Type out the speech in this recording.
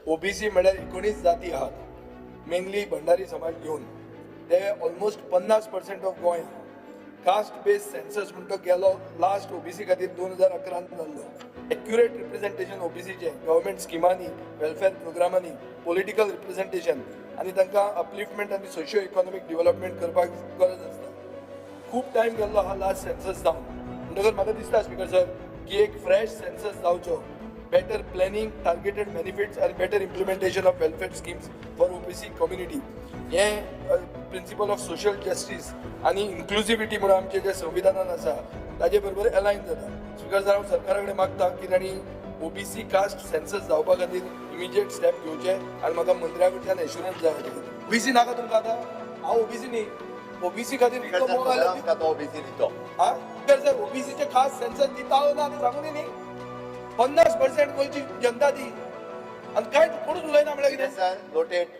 OBC म्हळ्यार 19 जाती आहात, मेनली भंडारी समाज घेवन ते almost 50% of Goem. Caste based census म्हणटो गेलो लास्ट ओबीसी खातीर 2011 जाल्लो. एक्युरेट रिप्रेझेंटेशन ओबीसीचें गव्हर्मेंट स्किमांनी, वेलफेअर प्रोग्रामांनी, पॉलिटिकल रिप्रेझेंटेशन आनी तांकां अपलिफ्टमेंट आनी सोशियो इकॉनॉमीक डेव्हलपमेंट करपाक गरज आसता. खूब टायम गेल्लो आहा लास्ट सेन्सस जावन. म्हणटकच म्हाका दिसता, स्पीकर सर, की एक फ्रेश सेन्सस जावचो, बेटर प्लॅनिंग, टार्गेटेड बेनिफिट्स आनी better implementation of welfare schemes for OBC community. हें प्रिंसिपल ऑफ सोशल जस्टीस आनी इन्क्लुजिविटी म्हणून आमचें जें संविधानान आसा, ताजे बरोबर अलायन जाता. स्पीकर सर, हांव सरकारा कडेन मागता की तांणी ओबीसी कास्ट सेन्सस जावपा खातीर इमिजिएट स्टेप घेवचे आनी म्हाका मंत्र्या कडच्यान एश्युरन्स जाय हाजे खातीर. ओबीसी नाका तुमकां आतां? हांव ओबीसी न्ही, ओबीसी खातीर इतलो मोग आयलो. आमकां तो ओबीसी दितो. हा तर सर, ओबीसीचे खास सेन्सस दिता ना ते सांगून न्ही. 50% गोंयची जनता ती आनी कांय कोणूच उलयना म्हळ्यार कितें? Sir, noted.